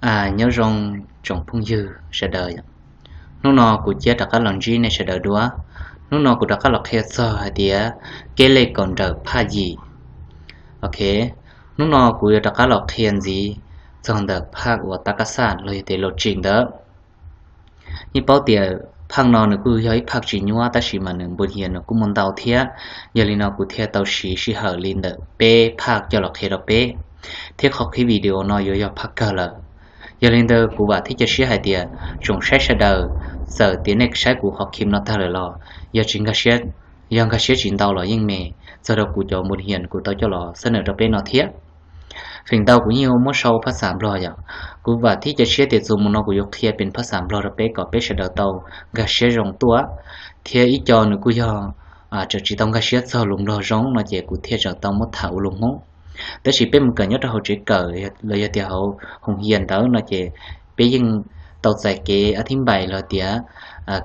Nyob zoo tsoom phooj ywg sawv daws. Hnub no kuv cia rov qab los ntsib nej sawv daws dua. Hnub no kuv rov qab los qhia txog hais tias kev lej kaum nrawm phaj yim. Ok, hnub no kuv yuav rov qab los qhia ntxiv txog ntawm phaj uas ta kab xaj los yog tias logic ntawd. Yeej paub tias phaj no nws kuj yog ib phaj tsis nyuab tab sis mas nws npu hias nws kuj muaj ntau thiab. Yog li no kuv thiaj tau siv sij hawm li ntawm peb phaj coj los qhia rau peb, thiab qhov clip video no yuav yog phaj kawg lawm. Yog li ntawd kuv vam thiab cia siab hais tias tsoom saib sawv daws, txawm tias nej saib kuv qhov clip no tag lawm los yog tsis, yog nkag siab tsis ntau los yeej me, txog rau kuv cov npu hias kuv tau coj los xab nawm rau peb no thiab. Feem ntau kuv yeej yuav muab sau phaj xaj nplog yom. Kuv vam thiab cia siab tias txuas mus no kuv yuav qhia pes phaj xaj nplog rau peb kom peb sawv daws tau nkag siab zoo tuaj, thiab ib co nws kuj yog tseem tsis tau nkag siab txog lus nplog zoo no ces kuv thiaj tseem tau muab tham ua lus Hmoob. Tab sis peb mus kawm nyob rau hauv tsev kawm los yog tias hauv hoos hias ntawd no ces peb yeej tau txais kev a thib npais los tias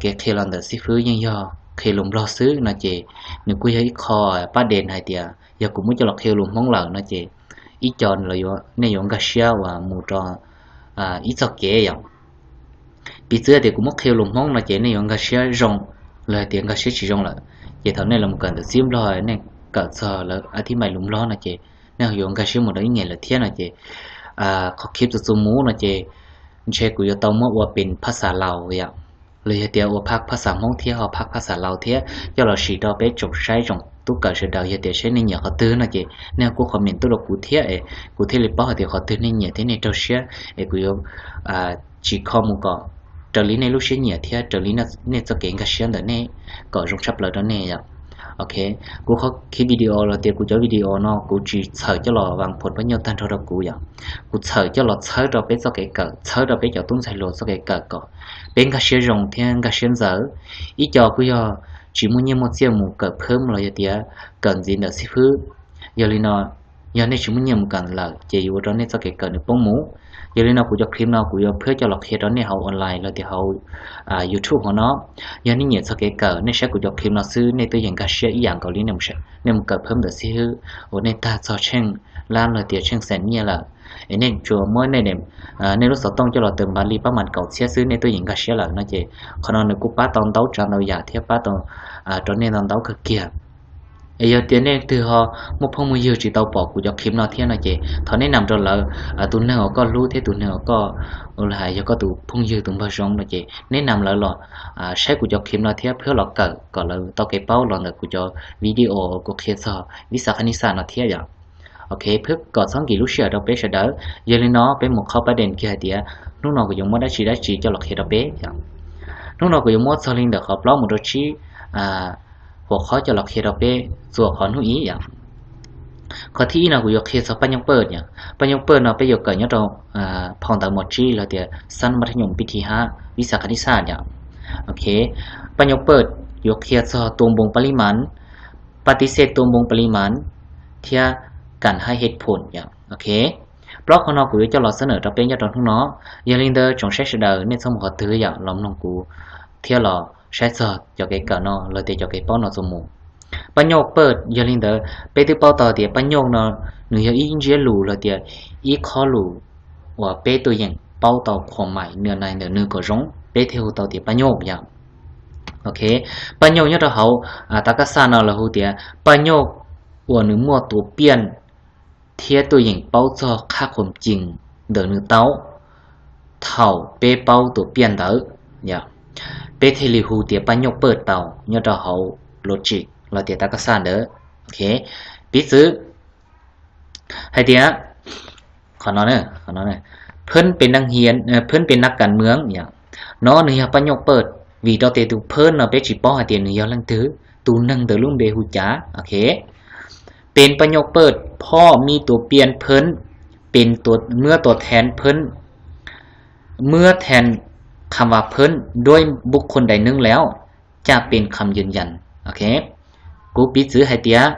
kev qhia los ntawm xib fwb yeej yog qhia lus nplog xwb no ces nws kuj yog ib qho pab dees hais tias yog kuv muab coj los qhia lus Hmoob lawm no ces ib co nej yuav nkag siab uas mus rau ib txoj kev yom. Piv txwv tias kuv muab qhia lus Hmoob no ces nej yuav nkag siab zoo, los tias nkag siab tsis zoo lawm, ces thaum nej los kawm ntawm xib fwb nplog nej kawm txog lawv a thib npais lus nplog no ces nej yuav nkag siab mus rau ib nyuag lawm thiab no ces qhov clip txuas txuas mus no ces ntshe kuv yuav tau muab ua pes phaj xaj Laus yom, los yog tias ua phaj, phaj xaj Hmoob thiab ho phaj, phaj xaj Laus thiab coj los sim rau peb tsoom saib tsoom tub kawm sawv daws, yog tias saib nej nyiam qhov twg no ces nej kuj comment tuaj rau kuv thiab es kuv thiaj li paub hais tias qhov twg nej nyiam thiab nej raug siab es kuv yuav tsis kho mus kom raws li nej lub siab nyiam thiab raws li nej txoj kev nkag siab ntawm nej kom zoo tshaj plaws rau nej yom. Ok, kuv qhov clip video los tias kuv cov video no kuv tsis txhawm coj los vas phom pab nyuj tag nrho rau kuv yom. Kuv txhawm coj los txhawb rau peb txoj kev kawm, txhawb rau peb cov tub ntxhais hluas txoj kev kawm kom peb nkag siab zoo thiab nkag siab ntxaws. Ib co kuj yog tsis muaj nyiaj muaj txiaj mus kawm phab los yog tias kawm ntxiv ntawm xib fwb. Yog li no, yog nej tsis muaj nyiaj mus kawm lawm ces yuav ua rau nej txoj kev kawm nws poob mus. Yog li no kuv cov clip no kuv yuav phab coj los qhia rau nej hauv online los tias hauv YouTube hauv no. Yog nej nyiam txog kev kawm nej saib kuv cov clip no xwb nej twb yeej nkag siab ib yam nkaus li nej mus kawm phab ntawm xib fwb uas nej tag txog tsheej lab los tias tsheej xees nyiaj lawm, es nej tsuas muab nej lub xov tooj coj los tawm npav li pab mas kaum txhiab xwb nej twb yeej nkag siab lawm no ces qhov no nws kuj pab tau ntau tsav ntau yam thiab pab tau rau nej ntau ntau kawg kiag. Es yog tias nej twg ho muaj phooj muaj ywg tsis tau pom kuv cov clip no thiab no ces thov nej nam rau lawv, tus neeg uas koj hlub thiab tus neeg uas koj ua li hais yog koj tus phooj ywg tus npawg zoo no ces nej nam lawv los saib kuv cov clip no thiab phab los kawm kom lawv tau kev paub los ntawm kuv cov video kuv qhia txog vib xa khab nij xa no thiab yom. Ok, phab kom txhob nkim lub sij hawm rau peb sawv daws. Yog li no peb mus qhov pab dees kiag hais tias hnub no kuv yuav muab dab tsi dab tsi coj los qhia rau peb yom. Hnub no kuv yuav muab txog li ntawm qhov plaub mus rau tsib huam qhov coj los qhia rau peb txuas qhov hnub ib yom. Qhov thib ib no kuv yuav qhia txog paj nyooj paj yom. Paj nyooj paj no peb yuav kawm nyob rau phau ntawv mos tsib los tias xab mas thab nyoom pib thi hab vib xa khab nij xa yom. Ok, paj nyooj paj yuav qhia txog tua npoo pab lib mas, pab tib xej tua npoo pab lib mas, thiab kam hab het phom yom. Ok, plaub qhov no kuv yuav coj los xab nawm rau peb nyob rau hnub no. Yog li ntawd tsoom saib sawv daws nej txhob mus qhov twg yom, los mloog kuv thiab los saib txog cov kev kawm no los tias cov kev paub no txuas mus. Paj nyooj paj, yog li ntawd peb twb paub tau tias paj nyooj no nws yog ib ntsiab lus los tias ib qhob lus uas peb tuaj yeem paub tau khuam maim nws na ntawm nws kom zoo peb thiaj hu tau tias paj nyooj yom. Ok, paj nyooj nyob rau hauv ta kab xa no lawv hu tias paj nyooj uas nws muaj tus piaj thiab tuaj yeem paub txog qhab qhuam cees ntawm nws tau thaum peb paub tus piaj ntawd, peb thiaj li hu tias paj nyooj paj tau nyob rau hauv logic los tias ta kab xa ntawd. Ok, piv txwv hais tias qhov no, phab pes nab hias, phab pes nab kas mws yom, no nws yog paj nyooj paj, vim rau tias tus phab no peb tsis paub hais tias nws yog leej twg, tus neeg ntawd lub npe hu cas. Ok, pes paj nyooj paj, เพราะมีตัวเปลี่ยนเพิ่ม เป็นตัว เมื่อตัวแทนเพิ่ม เมื่อแทนคำว่าเพิ่มด้วยบุคคลใดหนึ่งแล้ว จะเป็นคำยืนยัน. Ok, kuv piv txwv hais tias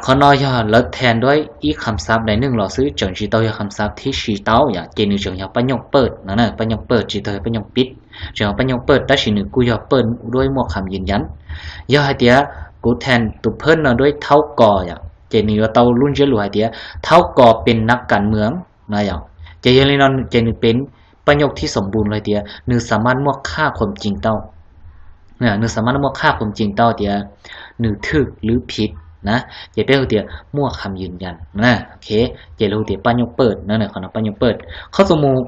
qhov no yog lawv then duab ib kham xav dais neeg los xwb, tseem tsis tau yog kham xav thib si tau yom, ces nws tseem yog paj nyooj paj no, paj nyooj paj tsis tau yog paj nyooj pib, tseem yog paj nyooj paj tab sis nws kuj yog paj duab muaj kham yws yav. Yog hais tias kuv then tus phab no duab thaub kos yom, ces nws yuav tau lub ntsiab lus hais tias thaub kos pes nab kas mws no yom, Ces yog li no ces nws peb paj nyuj thib xoom npun los tias nws xam maj muaj qhaj khuam cees tau, nws xam maj muaj qhaj khuam cees tau tias nws thwj lub phiv na, ces peb hu tias muaj kham yws yas na. Ces lawv hu tias paj nyuj pawj no, qhov no paj nyuj pawj. Qhov xus mus,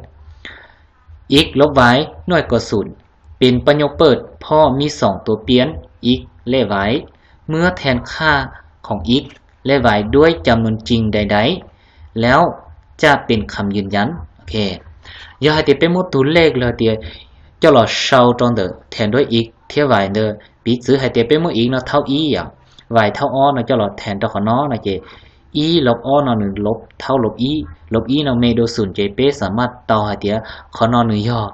x lub vais nuaj kaus xum peb paj nyuj pawj phoj mib xoom tua piab x lej vais, muab then qhaj khoom x lej vais duab cam nuam cees dais dais, lawv caj peb kham yws yas. Yog hais tias peb muab tus lej los tias coj los sau rau ntawm then duab x thiab vais ntawd, piv txwv hais tias peb muab x no thaub ib yom, vais thaub ob no coj los then rau qhov no no ces ib los ob no nws los thaub los ib, los ib no me dua xum ces peb xam maj tau hais tias qhov no nws yog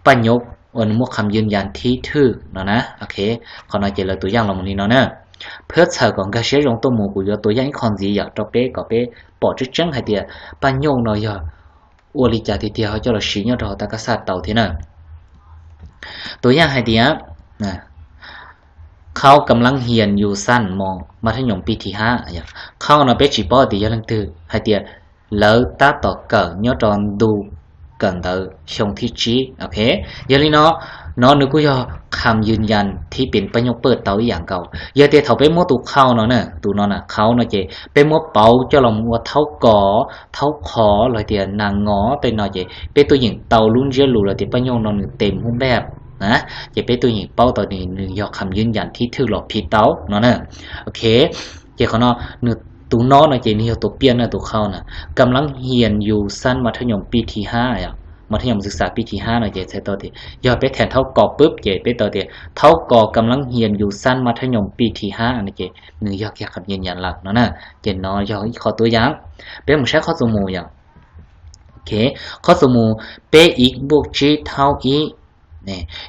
paj nyuj uas nws muaj kham yws yas thib thwj no na. Qhov no ces lawv tus yaj los mus li no na. Phab txhawm kom nkag siab zoo tuaj mus kuv yuav tus yaj ib qho ntxiv yom rau peb kom peb pom tseeb tseeb hais tias paj nyuj no yog ua li cas tiag tiag ho coj los siv nyob rau hauv tab kaj xaj tau thiab na. Tus yaj hais tias khau kam lab hias yus xaj mos mas thab nyoos pib thib hab. Khau no peb tsis paub tias yog leej twg, hais tias lawv tab tom kawm nyob rau ntu kawm ntawv xyoo thib tsib. Yog li no, no nws kuj yog kham yws yas thib peb paj nyuj pawj tau ib yam nkaus. Yog tias thaum peb muab tus khau no na, tus no na khau no ces peb muab pauv coj los mus ua thaub kos, thaub qhov los tias nas ngos tej no ces peb tuaj yeem tau lub ntsiab lus los tias paj nyuj no nws tes hub npej na, ces peb tuaj yeem paub tau nws yog kham yws yas thib thwj los phiv tau no na. Ok, ces qhov no nws tus no no ces nws yog tus piaj na, tus khau na, kam lab hias yus xaj mas thab nyoos pib thib hab, mas thab nyoos xwm xas pib thib hab no ces txhais tau tias yog peb then thaub kos pub ces peb tau tias thaub kos kam lab hias yus xaj mas thab nyoos pib thib hab no ces nws yog kiag kham yws yas lawm no na. Ces no yog ib qho tuab yam. Peb mus saib qhov xus mus yom. Qhov xus mus, peb ib npuj tsib thaub ib.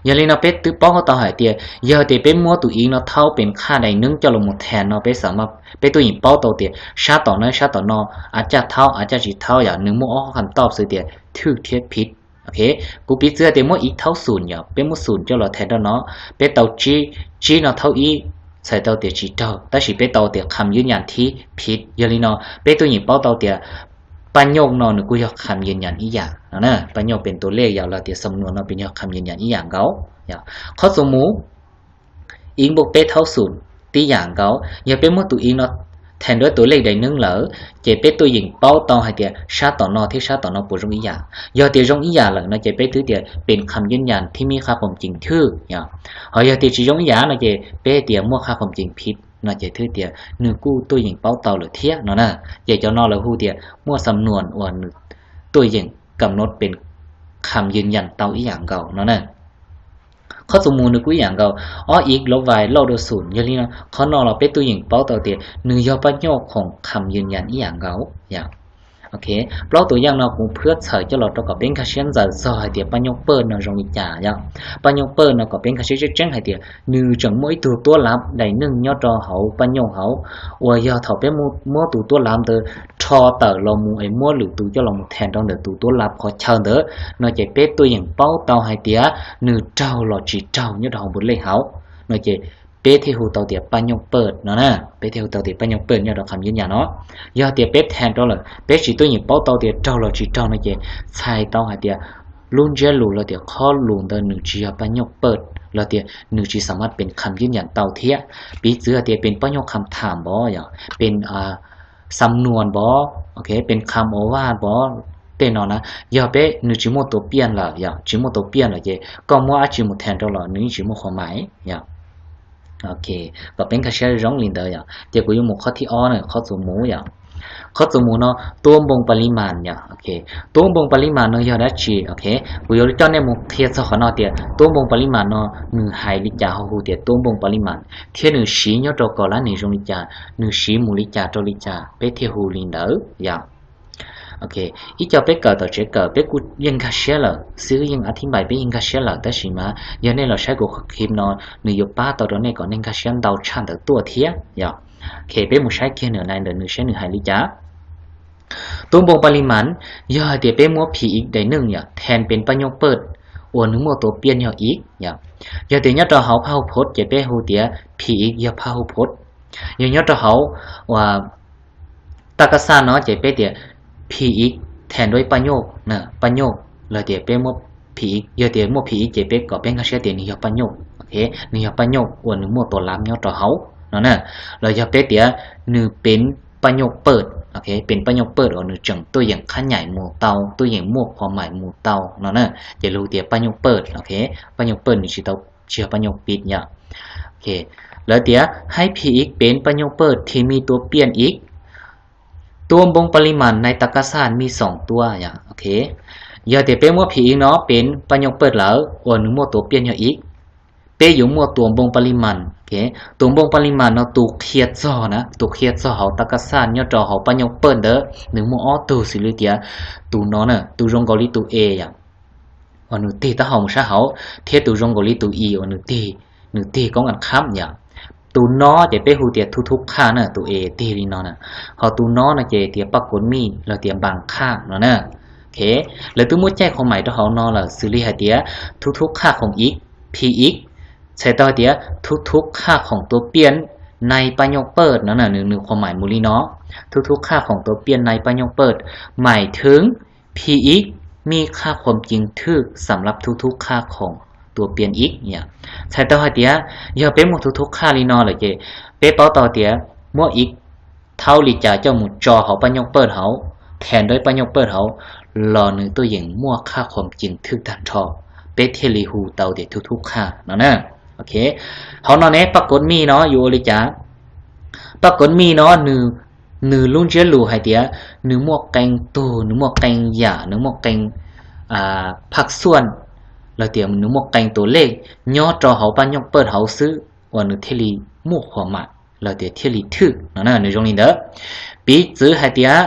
Yog li no peb twb paub tau hais tias yog tias peb muab tus ib no thaub peb qhaj dais neeb coj los mus then no peb xam maj, peb tuaj yeem paub tau tias sab tom no sab tom no, av caj thaub av caj tsis thaub yom, nws muaj ob qho kham toj xwb tias thwj thiab phiv. Kuv piv txwv tias muab ib thaub xum yom, peb muab xum coj los then rau no, peb tau tsib, tsib no thaub ib, txhais tau tias tsis raug, tab sis peb tau tias kham yws yas thib phiv. Yog li no peb tuaj yeem paub tau tias paj nyuj no nws kuj yog kham yws yas ib yam no na, paj nyuj peb tus lej yom los tias xam nuas no peb yog kham yws yas ib yam nkaus. Qhov xus mus, ib npuj peb thaub xum tib yam nkaus, yog peb muab tus ib no then rau tus lej dais neeb lawm ces peb tuaj yeem paub tau hais tias sab tom no thiab sab tom no puas zoo ib yam. Yog tias zoo ib yam lawm no ces peb twb tias peb kham yws yas thib mib qhaj khoom cees thwj yom. Ho yog tias tsis zoo ib yam no ces peb tias muaj qhaj khoom cees phiv no ces twb tias nws kuj tuaj yeem paub tau lawm thiab no na. Ces cov no lawv hu tias muaj xam nuas uas nws tuaj yeem kam nuas peb kham yws yas tau ib yam nkaus no na. Qhov xus mus nws kuj ib yam nkaus, ob ib lub vais lauj dua xum. Yog li no qhov no los peb tuaj yeem paub tau tias nws yog paj nyuj khoom kham yws yas ib yam nkaus yom. Ok, plaub tus yam no kuv phwb txhawm coj los rau kom peb nkag siab ntxaws txog hais tias paj nyuj pawj no zoo li cas yom. Paj nyuj pawj no kom peb nkag siab tseeb tseeb hais tias nws tseem muaj ib tug tuab lav dais neeg nyob rau hauv paj nyuj hauv, uas yog thaum peb muab tus tuab lav ntawd rho tawm los mus es muab lwm tus coj los mus then rau ntawm tus tuab lav qhov chaw ntawd no ces peb tuaj yeem paub tau hais tias nws raug los tsis raug nyob rau hauv npuj lej hauv no ces peb thiaj hu tau tias paj nyuj pawj no na, peb thiaj hu tau tias paj nyuj pawj nyob rau kham yws yas no. Yog tias peb then rau lawm peb tsis tuaj yeem paub tau tias raug los tsis raug no ces txhais tau hais tias lub ntsiab lus los tias qhov lus ntawd nws tsis yog paj nyuj pawj los tias nws tsis xam maj peb kham yws yas tau thiab. Piv txwv hais tias peb paj nyuj kham tham npov yom, peb xam nuas npov, ok, peb kham ua vaj npov tej no na, yog peb nws tsis muaj tus piaj lawm yom, tsis muaj tus piaj lawm ces koj muab dab tsi mus then rau los nws yeej tsis muaj qhov mais yom. Ok, kom peb nkag siab zoo li ntawd yom. Ces kuv yuav mus qhov thib ob na, qhov xus mus yom. Qhov xus mus no tuab npoo pa li mas yom. Ok, tuab npoo pa li mas no yog dab tsi? Ok, kuv yuav coj nej mus qhia txog qhov no tias tuab npoo pa li mas no nws hais li cas ho hu tias tuab npoo pa li mas, thiab nws siv nyob rau kom lab nim zoo li cas, nws siv mus li cas rau li cas peb thiaj hu li ntawd yom. Ok, ib co peb kawm tom tsev kawm peb kuj yeej nkag siab lawm xwb, yeej a thib npais peb yeej nkag siab lawm, tab sis mas yog nej los saib kuv qhov clip no nws yuav pab tau rau nej kom nej nkag siab ntau tshaj ntawd tuaj thiab yom. Ok, peb mus saib kiag nws na, ntawm nws saib nws hais li cas. Tuab npoo pa li mas yog hais tias peb muab phim ib daim neej yom then peb paj nyuj pawj uas nws muaj tus piaj yog ib yom. Yog tias nyob rau hauv phaj hu phod ces peb hu tias phim ib yog phaj hu phod. Yog nyob rau hauv uas taj kaj xaj no ces peb tias phim ib thees dua ib paj nyuj, paj nyuj, los tias peb muab phim ib, yog tias muaj phim ib ces peb kom peb nkag siab tias nws yog paj nyuj, ok, nws yog paj nyuj uas nws muaj tus lav nyob rau hauv no na, los yog peb tias nws peb paj nyuj pawj, ok, peb paj nyuj pawj uas nws tseem tuaj yeem qhab nyaim mus tau, tuaj yeem muaj qhuas maim mus tau no na, ces lawv hu tias paj nyuj pawj, ok, paj nyuj pawj nws tsis tau, tsis yog paj nyuj pib yom. Ok, lawv tias hais phim ib peb paj nyuj pawj thì mi tua piaj ib, tua npoo pa li mas nai ta kas xaj mi xoom tua yom, ok. Yog tias peb muab phim ib no peb paj nyuj pawj lawm uas nws muaj tua piaj yog ib, peb yuav muaj tua npoo pa li mas, ok, tua npoo pa li mas no tus qhia txog na, tus qhia txog hauv ta kas xaj nyob rau hauv paj nyuj pawj ntawd nws muaj ob tug xws li tias tus no na, tus zoo nkaus li tus e yom, uas nws tig taub hau mus sab hauv, thiab tus zoo nkaus li tus i uas nws tig, nws tig koob kas khab yom. Tus no ces peb hu tias thu thu qhaj na, tus e tig li no na, ho tus no no ces tias paj kov mij los tias npas qhaj no na. Ok, lawv twb muab caij qhuas maim rau hauv no lawm xws li hais tias thu thu qhaj khoom ib, phim ib, txhais tau hais tias thu thu qhaj khoom tua piaj nai paj nyuj pawj no na, nws nws qhuas maim mus li no, thu thu qhaj khoom tua piaj nai paj nyuj pawj, maim thwv phim ib mij qhaj khoom ceev thwj xam lab thu thu qhaj khoom tua piaj ib yom. Txhais tau hais tias yog peb muaj thu thu qhaj li no lawm ces peb paub tau tias muab ib thaub li cas coj mus tso hauv paj nyuj pawj hauv, thees dua paj nyuj pawj hauv, los nws tuaj yeem muaj qhaj khoom ceev thwj tag nrho, peb thiaj li hu tau tias thu thu qhaj no na. Ok, hauv no ne paj kov mij no yuav ua li cas? Paj kov mij no nws, nws lub ntsiab lus hais tias nws muaj qee tug, nws muaj qee yam, nws muaj qee phaj xuaj, los tias nws muaj qee tus lej nyob rau hauv paj nyuj pawj hauv xwb uas nws thiaj li muaj qhuas maim los tias thiaj li thwj no na, nws zoo li ntawd. Piv txwv hais tias,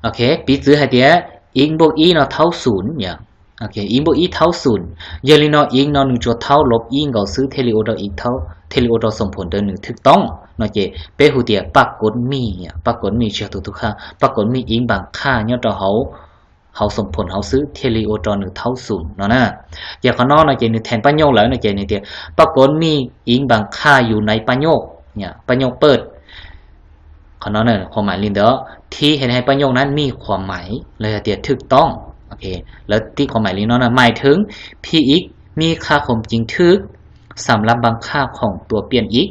ok, piv txwv hais tias ib npuaj ib no thaub xum yom, ib npuaj ib thaub xum, yog li no ib no nws tsuas thaub lov ib nkaus xwb thiaj li ua rau ib thaub, thiaj li ua rau xoom phoom ntawd nws thwj toob no ces peb hu tias paj kov mij, paj kov mij tsis yog thu thu qhaj, paj kov mij ib npas qhaj nyob rau hauv, hauv xoom phoom hauv xwb thiaj li ua rau nws thaub xum no na. Ces qhov no no ces nws thees paj nyuj lawm no ces nws tias paj kov mij ib npas qhaj yus nai paj nyuj, paj nyuj pawj. Qhov no qhuas maim li ntawd, thib hais paj nyuj na mij qhuas maim los yog tias thwj toob. Ok, lawv tib qhuas maim li no na, maim thwv phim ib mij qhaj khoom ceev thwj xam lab npas qhaj khoom tua piaj ib,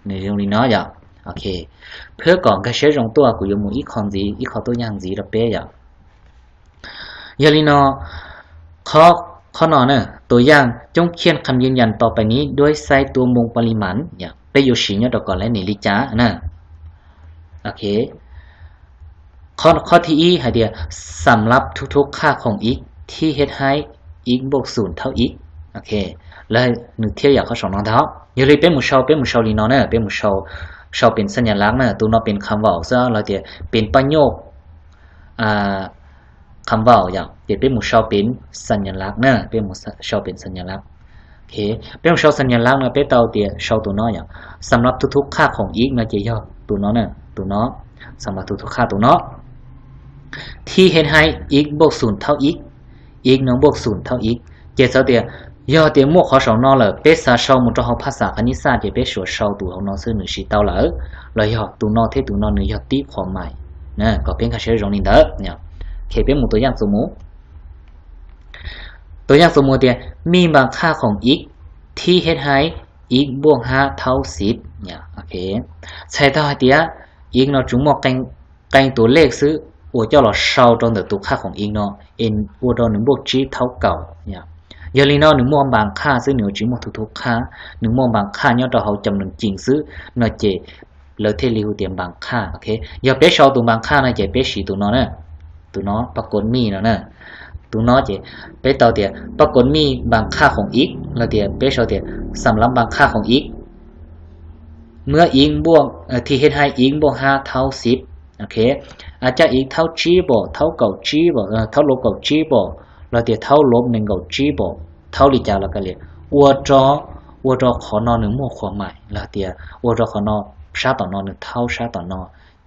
nws zoo li no yom. Ok, phwb kom nkag siab zoo tuaj kuv yuav mus ib qho ntxiv, ib qho tuaj yaj ntxiv rau peb yom. Yog li no, qhov no na, tus yaj coob khiaj kham yeej yas tos pais nis duab xaib tua npoo pa li mas, peb yuav siv nyob rau kom lawv nim li cas na. Ok, qhov thib ib hais tias xam lab thu thu qhaj khoom ib thib hej haib ib npuaj xum thaub ib. Ok, lawv nws thiab yam qhov saum no ntag. Yog li peb mus sau, peb mus sau li no na, peb mus sau, sau pem xas nyas lab na, tus no pem kham vaum xwb los tias pem paj nyuj kham vaum yom, ces peb mus sau pem xas nyas lab na, peb mus sau pem xas nyas lab. Ok, peb mus sau xas nyas lab no peb tau tias sau tus no yom, xam lab thu thu qhaj khoom ib no ces yog tus no na, tus no, xam lab thu thu qhaj tus no thib hej haib ib npuaj xum thaub ib, ib no npuaj xum thaub ib. Ces txhais tias yog tias muaj qhov saum no lawm peb xav sau mus rau hauv phaj xaj qhab nij xaj ces peb suav sau tus hauv no xwb nws siv tau lawm, los yog tus no thiab tus no nws yog tib qhuas maim, kom peb nkag siab zoo li ntawd. Ok, peb mus tus yaj txuas mus. Tus yaj txuas mus tias mij npas qhaj khoom ib thib hej haib ib npuaj hab thaub xiv. Txhais tau hais tias ib no tsuas muaj qee tus lej xwb uas coj los sau rau ntawm tus qhaj khoom ib no es ua rau nws npuaj tsib thaub kaum. Yog li no nws muaj npas qhaj xwb, nws tsis muaj thu thu qhaj, nws muaj npas qhaj nyob rau hauv cam nws cees xwb no ces lawv thiaj li hu tias npas qhaj. Ok, yog peb sau tus npas qhaj no ces peb siv tus no na, tus no paj kov mij no na. Tus no ces peb tau tias paj kov mij npas qhaj khoom ib los tias peb sau tias xam lab npas qhaj khoom ib muab ib npuaj, thib hej haib ib npuaj hab thaub xiv. Ok, a caj ib thaub tsib npaum, thaub kaum tsib npaum, thaub lov kaum tsib npaum, los tias thaub lov nees nkaum tsib npaum, thaub li cas los kav liam, ua rau, ua rau qhov no nws muaj qhuas maim los tias ua rau qhov no, sab tom no nws thaub sab tom no,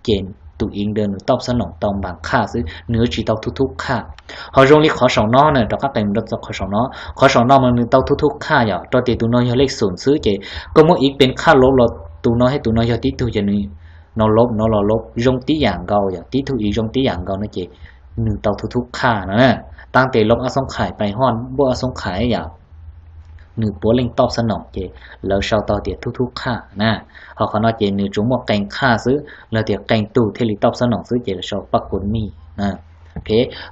ces tus ib ntawd nws tau xab noom tau npas qhaj xwb, nws tsis tau thu thu qhaj. Ho zoo li qhov saum no na, rov qab qees mus rau txog qhov saum no, qhov saum no mas nws tau thu thu qhaj yom, rau tias tus no yog lej xum xwb ces koj muab ib pes qhaj lov los tus no thiab tus no yog tib tug ces nws no lov no los lov zoo tib yam nkaus yom, tib tug ib zoo tib yam nkaus no ces nws tau thu thub qhaj no na. Tab tes lov ob xoob khais pais hoj npuaj ob xoob khais yom, nws puav leej tauj xab noom ces lawv sau tau tias thu thub qhaj na. Ho qhov no ces nws tsuas muaj qee qhaj xwb, lawv tias qee tug thiaj li tauj xab noom xwb ces lawv sau paj kov mij na.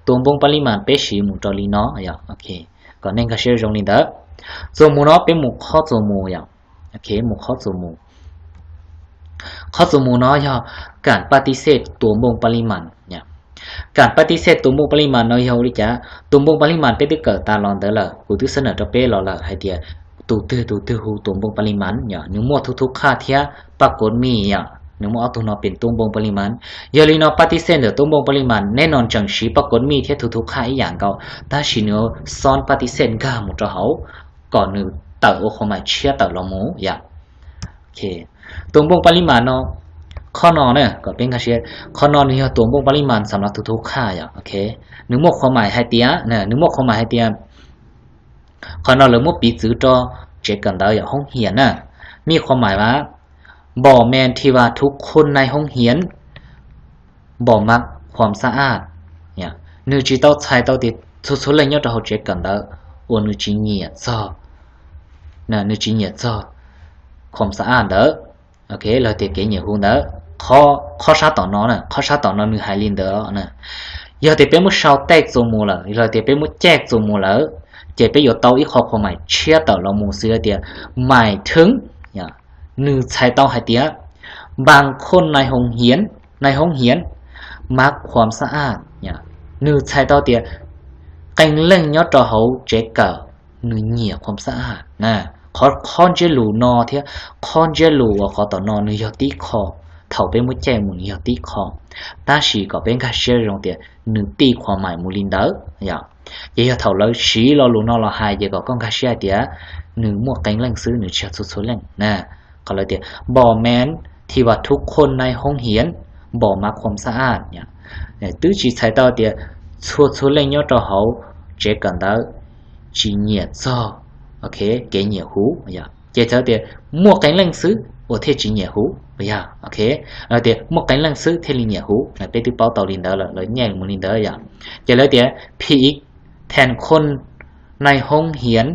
Tus npoo paj li mas peb siv mus rau li no yom. Kom nej nkag siab zoo li ntawd. Txuas mus no peb mus qhov txuas mus yom. Mus qhov txuas mus. Qhov txuas mus no yog kam paj tij xej tus npoo paj li mas. Kam paj tij xej tus npoo paj li mas no yog ua li cas? Tus npoo paj li mas peb twb kawm tas los ntawd lawm, kuv twb xab nawm rau peb los lawm hais tias tus twg tus twg hu tus npoo paj li mas yom, nws muaj thu thub qhaj thiab paj kov mij yom, nws muaj ob tug no pem tus npoo paj li mas. Yog li no paj tij xej ntawm tus npoo paj li mas neb no tseem siv paj kov mij thiab thu thub qhaj ib yam nkaus, tab sis nws xob paj tij xej nkag mus rau hauv kom nws tawm ua qhuav mais tshiab tawm los mus yom. Tus npoo paj li mas no, qhov no na kom peb nkag siab, qhov no nws yog tus npoo paj li mas xam lav thu thub qhaj yom. Nws muaj qhuav mais hais tias, nws muaj qhuav mais hais tias, qhov no lawv muab piv txwv rau tsev kawm ntawv yom, hoob hiam na. Mij qhuav mais vas, npom mes thi vas thub khun nai hoob hiam, npom mas khuam xa aj. Nws tsis tau txhais tau tias txhua txhua leej nyob rau hauv tsev kawm ntawv uas nws tsis nyiam txog, nws tsis nyiam txog khuam xa aj ntawd, los tias kev nyiam huv ntawd. Qhov sab tom no, qhov sab tom no nws hais li ntawd. Yog tias peb muab sau tej txuas mus lawm, yog tias peb muab caj txuas mus lawm, ces peb yuav tau ib qho qhuav mais tshiab tawm los mus xws li tias mais theeb, nws txhais tau hais tias npam khoj nai hoob hiam, nai hoob hiam, mas khuam xa aj. Nws txhais tau tias qee leej nyob rau hauv tsev kawm nws nyiam khuam xa aj na. Qhov, qhov ntsiab lus no thiab qhov ntsiab lus uas qhov tom no nws yog tib qho. Thaum peb muab caj mus nws yog tib qho, tab sis kom peb nkag siab zoo tias nws tij qhuav mais mus li ntawd yom. Ces yog thaum lawv siv lo lus no los hais ces kom koj nkag siab hais tias nws muaj qee leej xwb, nws tsis yog txhua txhua leej na. Qhov lawv tias npom mes thi vas thub khoj nai hoob hiam, npom mas khuam xa aj, twb tsis txhais tau tias txhua txhua leej nyob rau hauv tsev kawm ntawv tsis nyiam txog kev nyiam huv, ces txhais tias muaj qee leej xwb uas thiaj tsis nyiam huv, yog tias muaj qee leej xwb thiaj li nyiam huv, peb twb paub tau li ntawd lawm, lawv nyaj mus li ntawd yom. Ces lawv tias phi ib then khoj nai hoob hiam,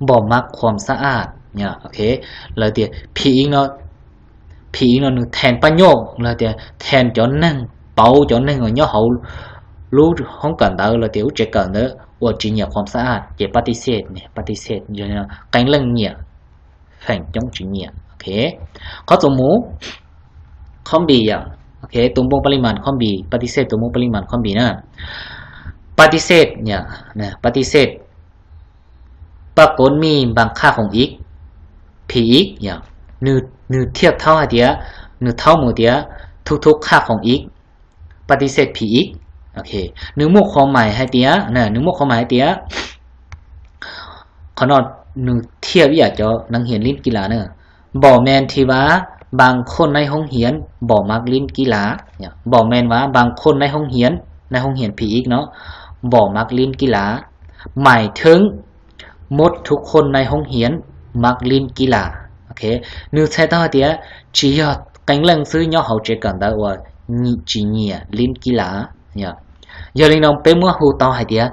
npom mas khuam xa aj. Lawv tias phi ib no, phi ib no nws then paj nyoj, lawv tias then cov neeg, pauv cov neeg uas nyob hauv lub hoob kawm ntawv, lawv tias lub tsev kawm ntawd uas tsis nyiam khuam xa aj, ces paj tij xej, paj tij xej, qee leej nyiam, feem coob tsis nyiam. Qhov txuas mus, khov npis yom, tus npoo paj li mas khov npis, paj tij xej tus npoo paj li mas khov npis na. Paj tij xej, paj tij xej, paj kov mij npam qhaj khoom ib, phi ib yom, nws thiaj thaub hais tias, nws thaub mus tias thub thub qhaj khoom ib, paj tij xej phi ib. Nws muaj qhuav mais hais tias, nws muaj qhuav mais hais tias, qhov no nws thiaj ib yam cov neeg hiam lib kis las na. Npom mes thi vas, npam khoj nai hoob hiam, npom mas lib kis las. Npom mes vas, npam khoj nai hoob hiam, nai hoob hiam phi ib no, npom mas lib kis las. Mais theeb, mub thub khoj nai hoob hiam, mas lib kis las. Nws txhais tau hais tias tsis yog qee leej xwb nyob hauv tsev kawm ntawv uas tsis nyiam lib kis las. Yog li no peb muab hu tau hais tias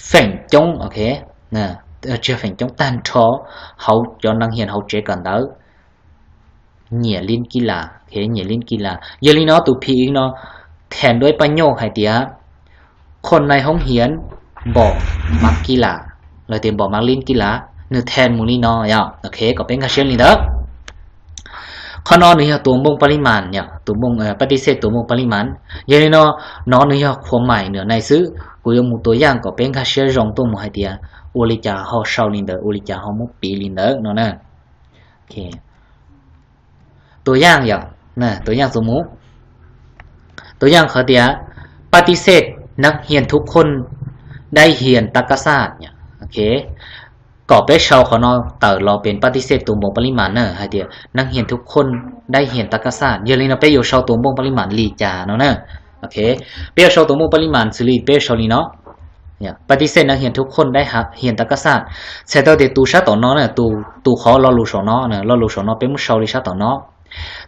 feem coob, tsis yog feem coob, tag nrho hauv cov neeg hiam hauv tsev kawm ntawv nyiam lib kis las, nyiam lib kis las. Yog li no tus phi ib no then dua ib paj nyoj hais tias khoj nai hoob hiam, npom mas kis las, los tias npom mas lib kis las, nws then mus li no yom. Kom peb nkag siab li ntawd. Qhov no nws yog tus npoo paj li mas, tus npoo, paj tij xej tus npoo paj li mas. Yog li no, no nws yog qhuav mais nws nai xwb, kuv yuav mus tua yaj kom peb nkag siab zoo tuaj mus hais tias ua li cas ho sau li ntawd, ua li cas ho muab piv li ntawd no na. Tua yaj yom, tua yaj txuas mus. Tua yaj qhov tias paj tij xej neeg hiam thub khoj dai hiam ta kaj xaj. Kom peb sau qhov no tawm los pem paj tij xej tus npoo paj li mas na, hais tias neeg hiam thub khoj dai hiam ta kaj xaj. Yog li no peb yuav sau tus npoo paj li mas li cas no na. Peb yuav sau tus npoo paj li mas xws li peb yuav sau li no, paj tij xej neeg hiam thub khoj dai hiam ta kaj xaj. Txhais tau tias tus sab tom no na, tus qhov lo lus saum no, lo lus saum no peb muab sau li sab tom no.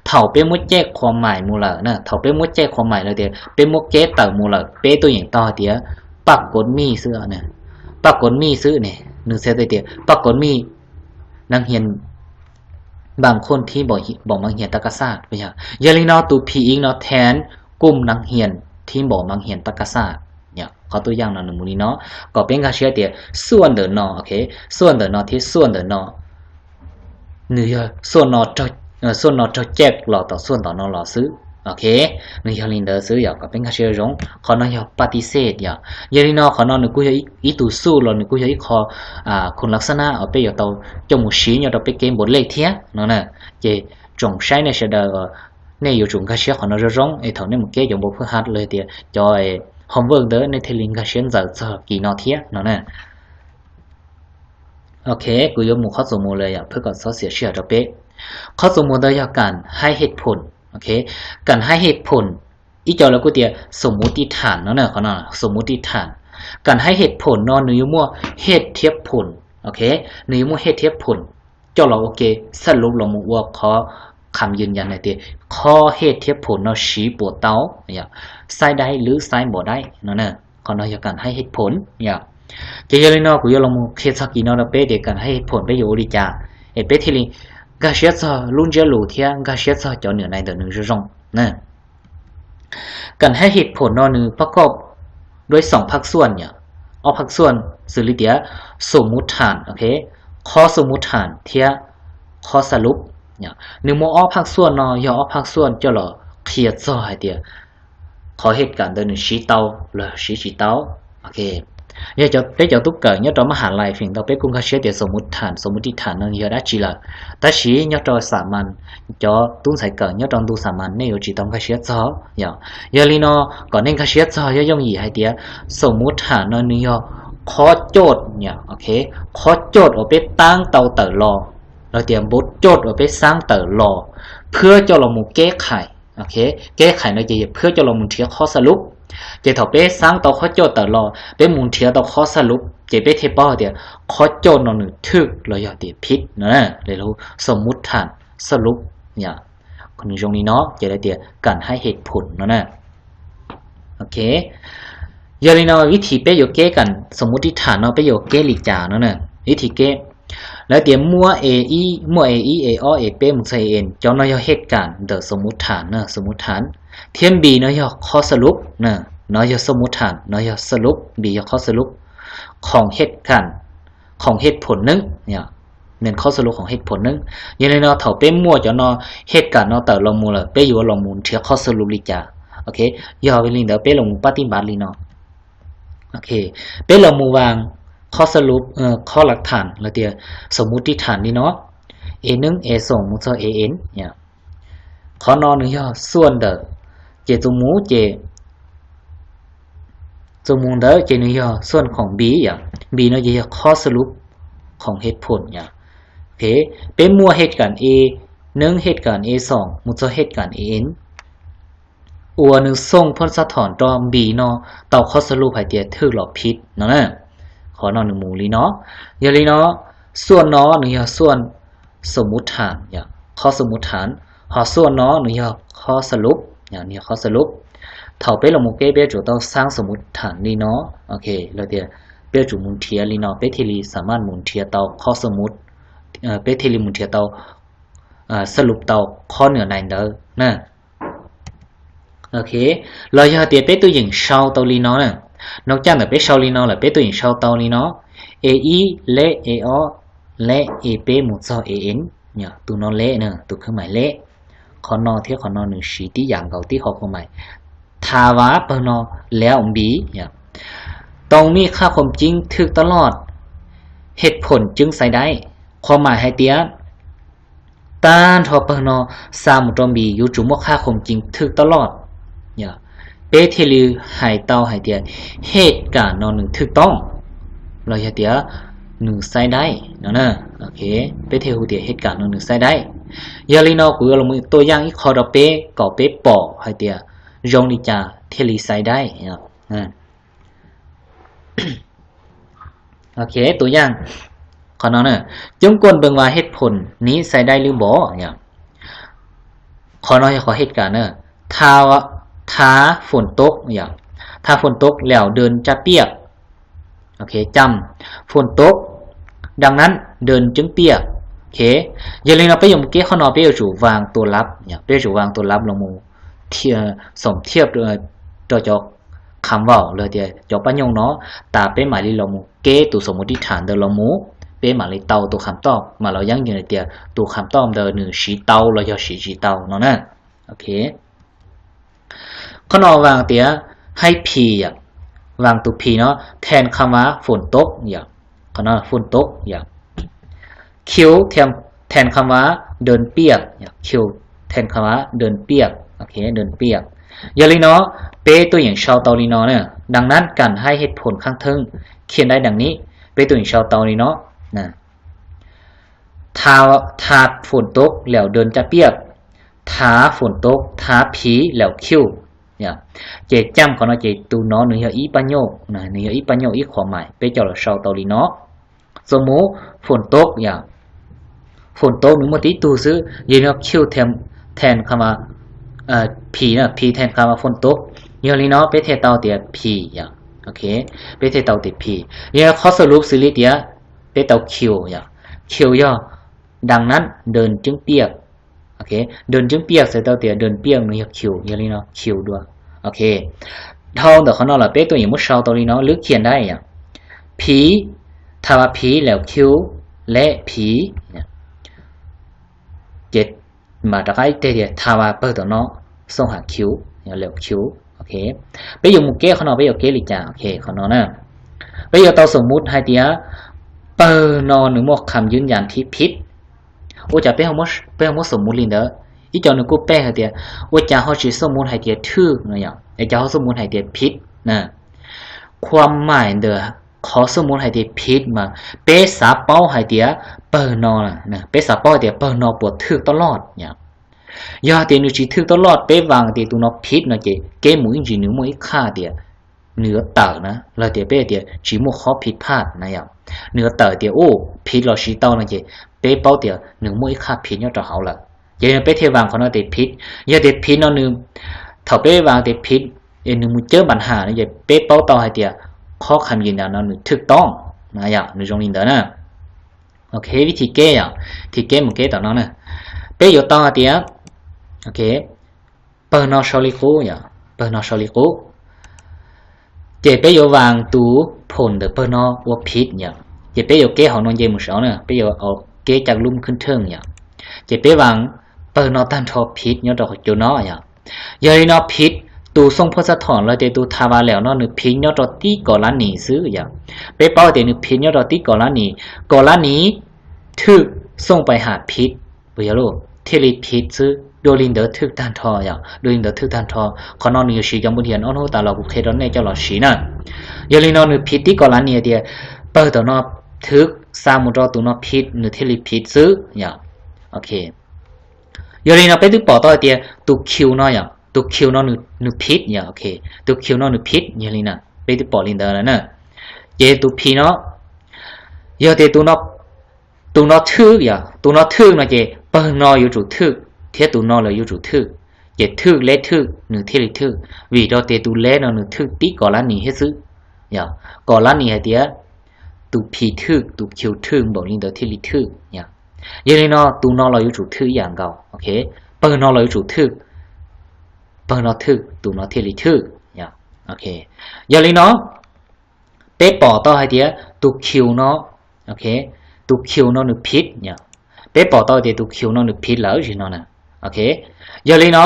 Thaum peb muab caij qhua mais mus lawm na, thaum peb muab caij qhua mais lawm tias peb muab keb tawm mus lawm, peb tuaj yeem tau hais tias paj kov mij xwb, paj kov mij xwb ne, nws txhais tias paj kov mij nab hias npam khoj thib npaum mas hias tab kaj xaj. Yog li no tus phim ib no then kum nab hias thib npaum mas hias tab kaj xaj. Qhov tuaj yeem no nws mus li no, kom peb nkag siab tias xuaj ntawm no, xuaj ntawm no thiab xuaj ntawm no, nws yog xuaj no raug caij los tom xuaj ntawm no los xwb. Ok, nws yog li ntawd xwb yom, kom peb nkag siab zoo. Qhov no yog paj tij xej yom. Yog li no qhov no nws kuj yog ib tug xuj los nws kuj yog ib qho khun lav xab nab uas peb yuav tau coj mus siv nyob rau peb kev npaum lej thiab no na. Ces tsoom saib nej sawv daws, nej yuav tsum nkag siab qhov no zoo zoo es thaum nej mus keb cov npau phwj hav los tias cov homework ntawd nej thiaj li nkag siab ntxaws txog kis no thiab no na. Ok, kuv yuav mus qhov txuas mus lawm yom, phwj kom txhob xiam sij hawm rau peb. Qhov txuas mus ntawd yog kam haib hej phoom. Ok, kam haib hej phoom, ib co lawv kuj tias xus muv tij tham no na, qhov no xus muv tij tham. Kam haib hej phoom no nws yuav muaj hej thiab phoom. Ok, nws yuav muaj hej thiab phoom coj los ua ke xab lub los mus ua qhov kham yws yas hais tias qhov hej thiab phoom no siv puas tau, xaib daib lub xaib npaum daib no. Qhov no yog kam haib hej phoom yom. Ces yog li no kuv yuav los mus qhia txog kis no rau peb tias kam haib hej phoom peb yuav ua li cas es peb thiaj li nkag siab txog lub ntsiab lus thiab nkag siab txog cov nws nai ntawm nws zoo zoo na. Kam haib hej phoom no nws pab koj duab xoom phaj xuaj yom, ob phaj xuaj xws li tias xus muv tham, ok, qhov xus muv tham thiab qhov xab lub. Nws muaj ob phaj xuaj no yog ob phaj xuaj coj los qhia txog hais tias qhov hej kam ntawd nws siv tau los siv tsis tau. Ok, yog peb cov tub kawm nyob rau mab ham lais feem ntau peb kuj nkag siab tias xus muv tham xus muv tij tham no yog dab tsi lawm, tab sis nyob rau xam mas, cov tub ntxhais kawm nyob rau ntu xam mas nej yuav tsis tau nkag siab txog yom. Yog li no kom nej nkag siab txog yooj yooj yim hais tias xus muv tham no nws yog qhov coj, ok, qhov coj uas peb taab tau tawm los, los tias npau coj uas peb xaab tawm los, phwab coj los mus keb qhais. Ok, keb qhais no ces yog phwab coj los mus nrhiav qhov xab lub. Ces thaum peb xaab tau qhov coj tawm los peb mus nrhiav tau qhov xab lub ces peb thiaj paub hais tias qhov coj no nws thwj los yog tias phib no. Xus muv tham xab lub, nws zoo li no ces lawv tias kam haib hej phoom no na. Ok, yog li no vib thim peb yuav keb kam xus muv tij tham no peb yuav keb li cas no na? Vib thim keb, lawv tias muaj e ib, muaj e ib, e ob, e peb mus txog e n, cov no yog hej kam ntawm xus muv tham na, xus muv tham, thiab npis no yog qhov xab lub, no yog xus muv tham, no yog xab lub, npis yog qhov xab lub, khoom hej kam, khoom hej phoom neeb, nws qhov xab lub khoom hej phoom neeb. Yog li no thaum peb muaj cov no, hej kam no tawm los mus lawm peb yuav los mus nrhiav qhov xab lub li cas? Ok, yog li ntawd peb los mus pab tib npav li no. Ok, peb los mus vas qhov xab lub, qhov lav tham los tias xus muv tij tham li no, e neeb e xoom mus txog e n. Qhov no nws yog xuaj ntawm, ces txus mus ces, txus mus ntawd ces nws yog xuaj khoom npis yom, npis no ces yog qhov xab lub khoom hej phoom yom. Ok, peb muaj hej kam e neeb, hej kam e xoom mus txog hej kam e n, uas nws xooj phab xab thom rau npis no tau qhov xab lub hais tias thwj los phib no na. Qhov no nws mus li no. Yog li no xuaj no nws yog xuaj xus muv tham, qhov xus muv tham, ho xuaj no nws yog qhov xab lub, nws yog qhov xab lub. Thaum peb los mus keb peb yuav tsum tau xaab xus muv tham li no. Ok, los tias peb yuav tsum mus nrhiav li no peb thiaj li xam maj mus nrhiav tau qhov xab lub, peb thiaj li mus nrhiav tau, xab lub tau qhov nws nai ntawd na. Ok, los yog tias peb tuaj yeem sau tau li no na, no caj ntawm peb sau li no lawm peb tuaj yeem sau tau li no, e ib leb, e ob leb, e peb mus txog e n, tus no leb na, tus khwb mais leb. Qhov no thiab qhov no nws siv tib yam nkaus tib qhov khwb mais. Tha vas pawg no leb npis, tau mij qhab khoom ceeb thwj taj loj, hej phoom ceeb xaiv daib. Qhov mais hais tias tag nrho pawg no xa mus rau npis yuav tsum muaj qhab khoom ceeb thwj taj loj, peb thiaj li hais tau hais tias hej kam no nws thwj toj, los yog tias nws xaiv daib no. Peb thiaj hu tias hej kam no nws xaiv daib. Yog li no kuv yuav los tua yaj ib qho rau peb kom peb pom hais tias zoo li cas thiaj li xaiv daib. Ok, tua yaj qhov no na, coob kuaj npeeg vas hej phoom niv xaiv daib lwb npov. Qhov no yog qhov เหตุการณ์ na. Tha, tha phun toj yom, tha phun toj แล้วเดินจะเปียก. Ok, cam, phun toj, đăng nắn, đơn chứng pi. Ok, yog li no peb yuav mus keb qhov no peb yuav tsum วางตัวรับ yom, peb yuav tsum วางตัวรับ los mus xoom thiaj rau cov kham vaum los tias cov paj nyooj no, tas peb mam li los mus keb tus xoom mus tib tham ntawd los mus, peb mam li tau tus kham toj, mam los yeeb yog hais tias tus kham toj ntawd nws siv tau los yog siv tsis tau no na. Ok, qhov no วาง tias haib phi yom, วาง tus phi no แทนคำว่าฝนตก yom, qhov no ฝนตก yom. คิว แทนคำว่าเดินเปียก คิว แทนคำว่าเดินเปียก ok, เดินเปียก. Yog li no peb tuaj yeem sau tau li no na. Đăng nắn cần hai เหตุผลข้างต้น เขียนได้ดังนี้ peb tuaj yeem sau tau li no. Tha, tha phun toj แล้วเดินจะเปียก, tha phun toj, tha phi แล้วคิว. Ces cam qhov no ces tus no nws yog ib paj nyoj, nws yog ib paj nyoj ib qhuam mais, peb coj los sau tau li no. Xoom mus phun toj yom, phun toj nws muaj tib tug xwb, yog li no คิว แทนคำว่า phi, phi แทนคำว่าฝนตก. Yog li no peb thiaj tau tias phi yom. Ok, peb thiaj tau tias phi. Yog qhov สรุป xws li tias peb tau คิว yom, คิว yog ดังนั้น เดินจึงเปียก. Ok, เดินจึงเปียก txhais tau tias เดินเปียก nws yog คิว, yog li no คิว dua. Ok, dhau ntawm qhov no lawm peb tuaj yeem muab sau tau li no, หรือเขียนได้ yom, phi, tha vas phi แล้ว คิว และ phi. Ces mam rov qab ib teg tias tha vas pawg tom no, xooj has คิว, แล้ว คิว. Ok, peb yuav mus keb qhov no peb yuav keb li cas? Ok, qhov no na, peb yuav tau xoom mus hais tias pawg no nws muaj kham yub yas thib phib. Ua cas peb ho muab xoom mus li ntawd? Ib co nws kuj peb hais tias ua cas ho tsis xoom mus hais tias ถูก no yom, es cas ho xoom mus hais tias ผิด na. Khua mais ntawm qhov xoom mus hais tias ผิด mas peb xav paub hais tias pawg no, peb xav paub hais tias pawg no puas ถูก toj loj yom. Yog tias nws tsis ถูก toj loj, peb vas tias tus no ผิด no ces keb mus ib ntsis nws muaj ib qhaj tias nws yuav tawm na, los tias peb tias tsis muaj qhov ผิดพลาด na yom, nws yuav tawm tias u ผิด los siv tau no ces peb paub tias nws muaj ib qhaj ผิด nyob rau hauv lawm. Ces peb thiaj vas qhov no tias ผิด. Yog tias ผิด no nws, thaum peb vas tias ผิด es nws mus cawb ปัญหา no ces peb paub tau hais tias qhov kham yus ntawd no nws ถูกต้อง na yom, nws zoo li ntawd na. Ok, vib thib keb yom, thib keb mus keb tom no na, peb yuav tau hais tias, ok, pawg no sau li qub yom, pawg no sau li qub. Ces peb yuav vas tus phom ntawm pawg no ua ผิด yom, ces peb yuav keb hauv no nce mus saud na, peb yuav keb caj lub khwb theej yom, ces peb vas pawg no tag nrho ผิด nyob rau qhov cua no yom. Yog li no ผิด, tus xooj phoj xab thom los tias tus tha vas แล้ว no nws ผิด nyob rau tib kom lab nis xwb yom. Peb paub tias nws ผิด nyob rau tib kom lab nis, kom lab nis ถูก xooj pais has ผิด, puas yog lauj, thiaj li ผิด xwb, dua li ntawd ถูก tag nrho yom, dua li ntawd ถูก tag nrho. Qhov no nws yuav siv cov npun hias ob hnub tas los kuv qhia rau nej coj los siv na. Yog li no nws ผิด tib kom lab nis tias pawg tom no ถูก xa mus rau tus no ผิด nws thiaj li ผิด xwb yom. Ok, yog li no peb twb pom tau hais tias tus คิว no yom, tus คิว no nws ผิด yom, ok, tus คิว no nws ผิด yog li na, peb twb pom li ntawd lawm na. Ces tus พี no, yog tias tus no ถูก yom, tus no ถูก no ces pawg no yuav tsum ถูก thiab tus no los yuav tsum ถูก, ces ถูก และ ถูก nws thiaj li ถูก, vim rau tias tus และ no nws ถูก tib kom lab nis thiab xwb. Yog kom lab nis hais tias tus พี ถูก, tus คิว ถูก npaum li ntawd thiaj li ถูก yom. Yog li no tus no los yuav tsum ถูก ib yam nkaus, ok, pawg no los yuav tsum ถูก, pawg no ถูก tus no thiaj li ถูก yom. Ok, yog li no peb pom tau hais tias tus คิว no, ok, tus คิว no nws ผิด yom, peb pom tau tias tus คิว no nws ผิด lawm zim no na. Ok, yog li no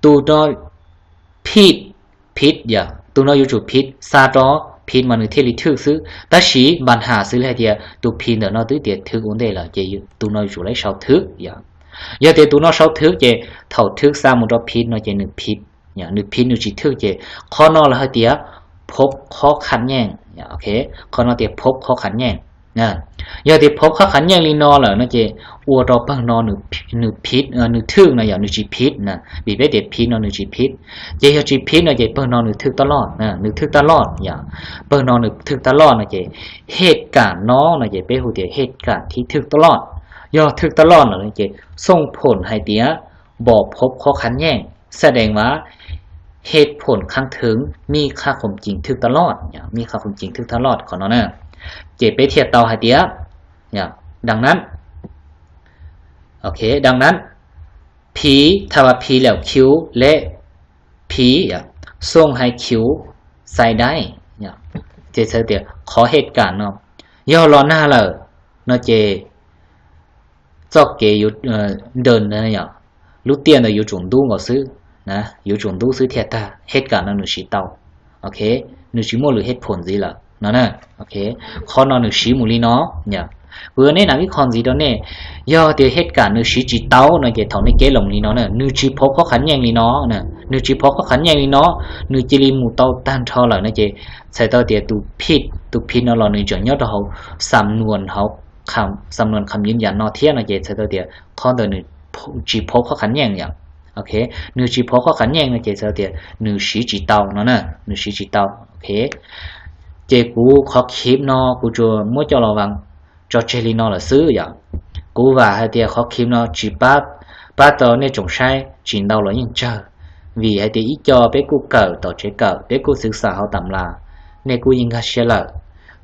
tus no ผิด, ผิด yom, tus no yuav tsum ผิด, xa rau ผิด mas nws thiaj li ถูก xwb, tab sis ปัญหา xws li hais tias tus พี ntawm no twb tias ถูก ua ntej lawm ces tus no yuav tsum lawv sau ถูก yom. Yog tias tus no sau ถูก ces thaum ถูก xa mus rau ผิด no ces nws ผิด, nws ผิด nws tsis ถูก ces qhov no lawv hais tias พบข้อขัดแย้ง, ok, qhov no tias พบข้อขัดแย้ง. Yog tias พบข้อขัดแย้ง li no lawm no ces ua rau pawg no nws ผิด, nws ถูก no yog nws tsis ผิด na, vim peb tias ผิด no nws tsis ผิด, ces yog tsis ผิด no ces pawg no nws ถูก toj loj, nws ถูก toj loj yom, pawg no nws ถูก toj loj no ces เหตุการณ์ no no ces peb hu tias เหตุการณ์ที่ ถูก toj loj. Yog ถูก toj loj lawm no ces xooj phom hais tias บ่พบข้อขัดแย้ง แสดงว่าเหตุผลข้างเทิงมีค่าความจริงถูกตลอด มีค่าความจริงถูกตลอด qhov no na. Ces peb thiaj tau hais tias, đăng nắn, đăng nắn, phí, thay vào phí lẻo khiếu lễ phí, không hay khiếu sai đáy. Ces txhais tias qhov เหตุการณ์ no yog los nag lawm no ces txoj kev yuav, ntawm, lub tiaj ntawd yuav tsum ntub nkaus xwb, yuav tsum ntub xwb thiaj tag, เหตุการณ์ no nws siv tau, ok, nws tsis muaj lwm เหตุผล ntxiv lawm no na. Qhov no nws siv mus li no, kuv yuav neb nav ib qho ntxiv rau nej. Yog tias เหตุการณ์ nws siv tsis tau no ces thaum nej keb los li no na, nws tsis พบข้อขัดแย้ง li no, nws tsis พบข้อขัดแย้ง li no, nws cia li mus tau tag nrho lawm no ces txhais tau tias tus phij, tus phij no los nws tseem nyob rau hauv xam nuas, hauv xam nuas kham yim yam no thiab no ces txhais tau tias qhov ntawd nws tsis พบข้อขัดแย้ง yom. Ok, nws tsis พบข้อขัดแย้ง no ces txhais tias nws siv tsis tau no na, nws siv tsis tau. Ok, ces kuv qhov คลิป no kuv tsuas muab coj los tso tseg li no lawm xwb yom. Kuv vam hais tias qhov คลิป no tsis pab, pab tau nej tsoom saib tsis ntau los yeej tsawg, vim hais tias ib co peb kuj kawm tom tsev kawm, peb kuj xwv xam hauv tam las, nej kuj yeej nkag siab lawm.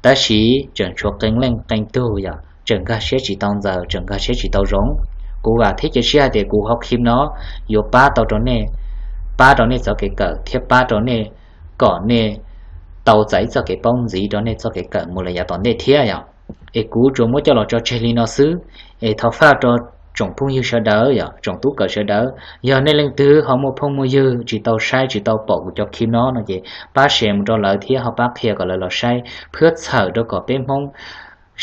Tab sis tseem tshuav qee leej qee tug yom, tseem nkag siab tsis tau ntxaws, tseem nkag siab tsis tau zoo. Kuv vam thiab cia siab hais tias kuv qhov คลิป no yuav pab tau rau nej, pab rau nej txoj kev kawm thiab pab rau nej kom nej tau txais ib txoj kev paub ntxiv rau nej txoj kev kawm mus lawm yav tom ntej thiab yom. Es kuv tsuas muab coj los tso tseg li no xwb. Es thov faj rau tsoom phooj ywg sawv daws yom, tsoom tub kawm sawv daws, yog nej leej twg ho muaj phooj muaj ywg tsis tau saib tsis tau pom kuv cov คลิป no no ces pab share mus rau lawv thiab ho pab qhia kom lawv los saib, phwb txhawm rau kom peb Hmoob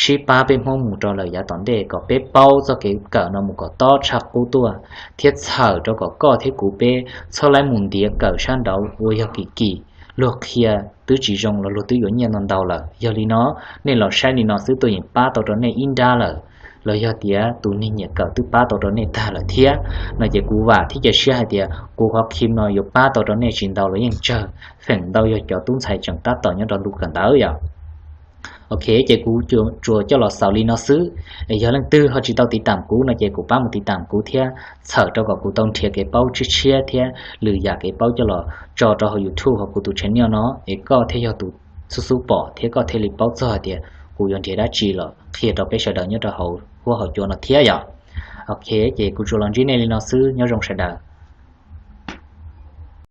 sib pab peb Hmoob mus rau lawm yav tom ntej, kom peb paub txoj kev kawm no mus kom tob tshaj qub tuaj, thiab txhawm rau kom koj thiab kuv peb txhob laib mus ntiav kawm sab nraud uas yog kim kim, luag qhia twb tsis zoo los luag twb yuav nyiaj ntau ntau lawm. Yog li no, nej los saib li no xwb tuaj yeej pab tau rau nej ib nrab lawm, los yog tias tus neeg nyiam kawm twb pab tau rau nej tag lawm thiab no ces kuv vam thiab cia siab hais tias kuv qhov คลิป no yuav pab tau rau nej tsis ntau los yeej tsawg, feem ntau yog cov tub ntxhais tseem tab tom nyob rau ntu kawm ntawv yom. Ok, ces kuv tsuas coj los xaus li no xwb. Es yog leej twg ho tsis tau ติดตาม kuv no ces kuv pab mus ติดตาม kuv thiab, txhawm rau kom kuv tau nrhiav kev paub tshiab tshiab thiab lwm yam kev paub coj los tso rau hauv YouTube hauv kuv tus channel no, es koj thiaj yog tus xub xub pom thiab koj thiaj li paub txog hais tias kuv yuav nrhiav dab tsi los qhia rau peb sawv daws nyob rau hauv huab hauv cua no thiab yom. Ok, ces kuv tsuas los ntsib nej li no xwb, nyob zoo sawv daws.